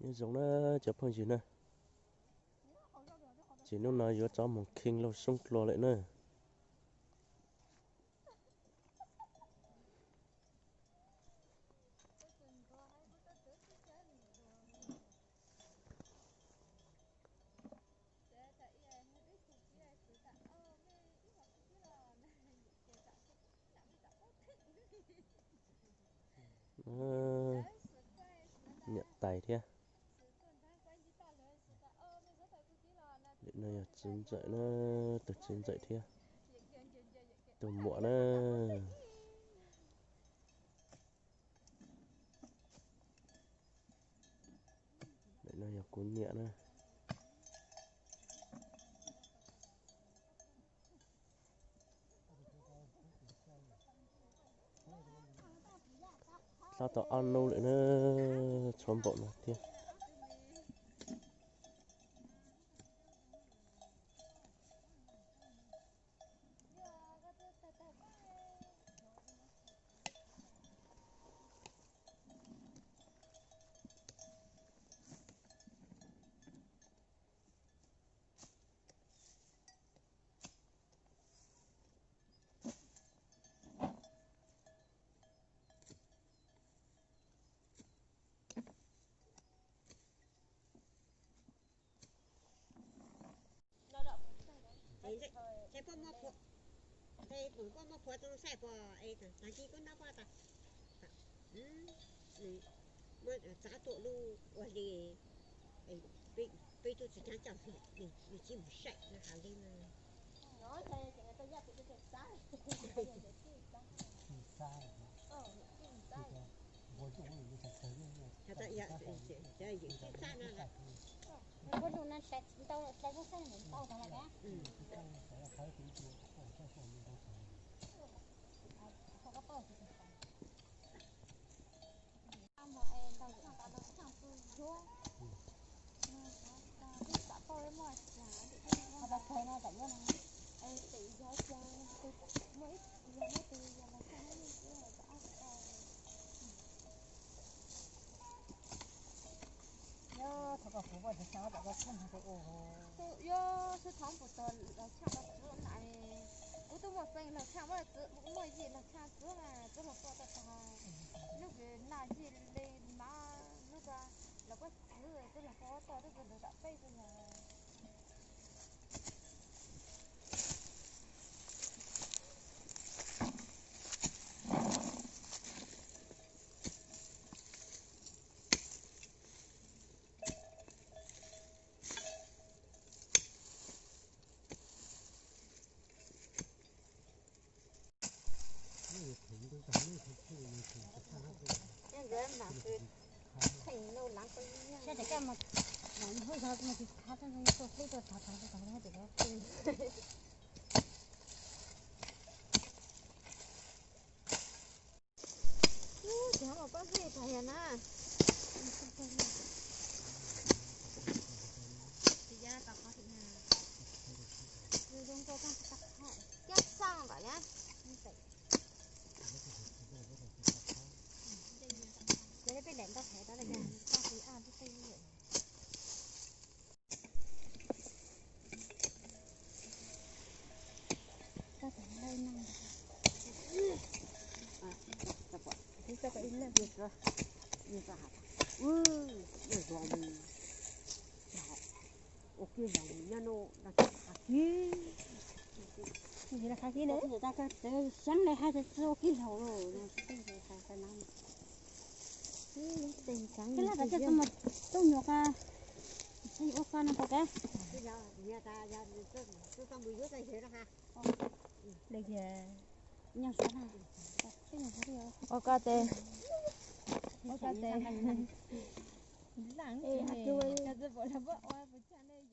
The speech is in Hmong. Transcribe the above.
Nyob zoo na cov phooj ywg na, ces hnub no yuav rov mus khee lauj soob dlua lawm na. Niam tais thiab. Lwm no yog txiv ntxawm na, tus txiv ntxawm thiab tus muam na. Lwm no yog kuv niam na. Hlob tau ob hnub lawm na, tshuav npaum no thiab. Ces poj muab phuav rau saib pom es tag kis koj nab poj tas muab txav tuam lub ua li peb tug tsis cav coj nws tsis mus saib no has li no. Yog xwb thaum kuv tau los tshaj los txwv na, kuv twb muaj feem los tshaj muaj txwv, muaj yim los tshaj txwv mas txwv los koj tau tag. Lub kws naj yig li mas lub ko los koj txwv txwv los koj tau txwv ntawd tam peb txwv yog. Ces ho mas pob zeb tag yog na. Zoo zoo nkauj, cab xaj ntawm na. Ces peb daim ntau thaiv tau lawm, tau qis aj tib teg. Ua kib laug nyob no, xeev li hais tias txi ua kib laug lawm. Tij laj tas coj tub nyuam ko, ua ko no pom kev. Ua ko tes, ua ko tes. Laj, cas tsis pom los pab ua pus tsag ne.